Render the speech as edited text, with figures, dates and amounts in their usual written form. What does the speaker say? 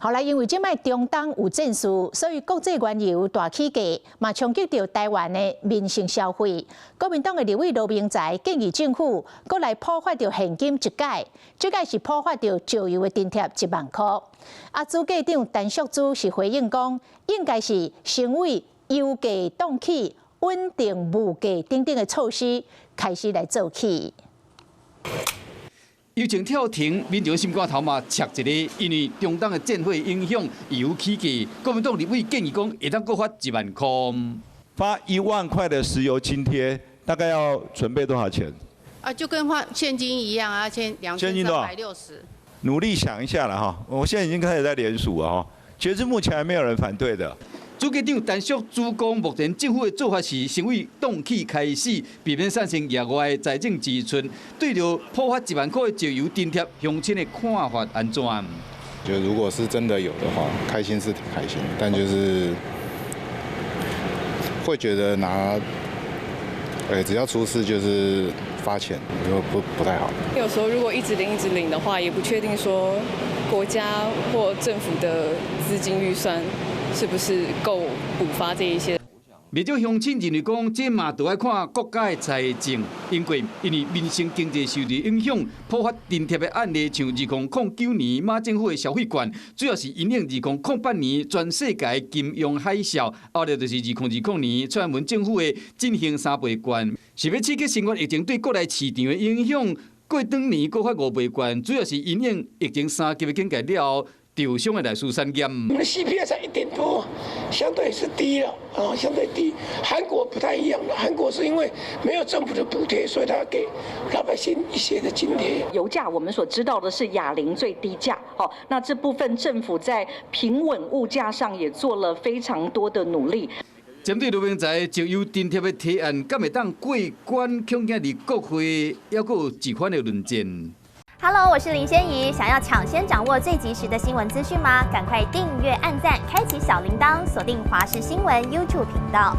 後來因為這擺中東有戰事，所以國際原油大起價，嘛衝擊著台灣的民生消費。國民黨的立委羅明才建議政府，閣來普發著現金一改，這改是普發著石油的津貼1萬箍。啊，主計長陳淑芝是回應講，應該是先為油價凍起、穩定物價等等的措施開始來做起。油錢跳停，民眾心肝頭嘛赤一个，因為中東的戰火影響油起價，國民黨立委建議講會當閣發1萬箍。發1萬塊的石油津貼，大概要準備多少錢？啊，就跟發現金一樣啊，千2360。努力想一下了哈，我現在已經開始在聯署了哈，截至目前還沒有人反對的。主計長陳淑芝講，目前政府的做法是先為凍起開始，避免產生額外的財政支出。對著普發1萬箍的石油津貼，鄉親的看法按怎？就如果是真的有的話，開心是挺開心，但就是會覺得拿，只要出事就是發錢，就不太好。有時候如果一直領一直領的話，也不確定說國家或政府的資金預算是不是夠補發這一些？不少鄉親認為講，這嘛著愛看國家的財政，因為民生經濟受著影響，普發津貼的案例，像2009年馬政府的消費券，主要是因應2008年全世界金融海嘯，後來就是2020年蔡英文政府的振興三倍券，是欲刺激新冠疫情對國內市場的影響。過兩年閣發五倍券，主要是因應疫情三級的警戒了後，受傷的內需產業。我們的 CPI 才一點多，相對是低了啊，相對低。韓國不太一樣，韓國是因為沒有政府的補貼，所以他給老百姓一些的津貼。油價我們所知道的是亞齡最低價，好，那這部分政府在平穩物價上也做了非常多的努力。針對羅明才石油津貼的提案，敢會當過關，恐驚佇國會猶閣有一番的論戰。 Hello，我是林仙怡，想要搶先掌握最及時的新聞資訊嗎？趕快訂閱、按讚、開啟小鈴鐺，鎖定華視新聞 YouTube 頻道。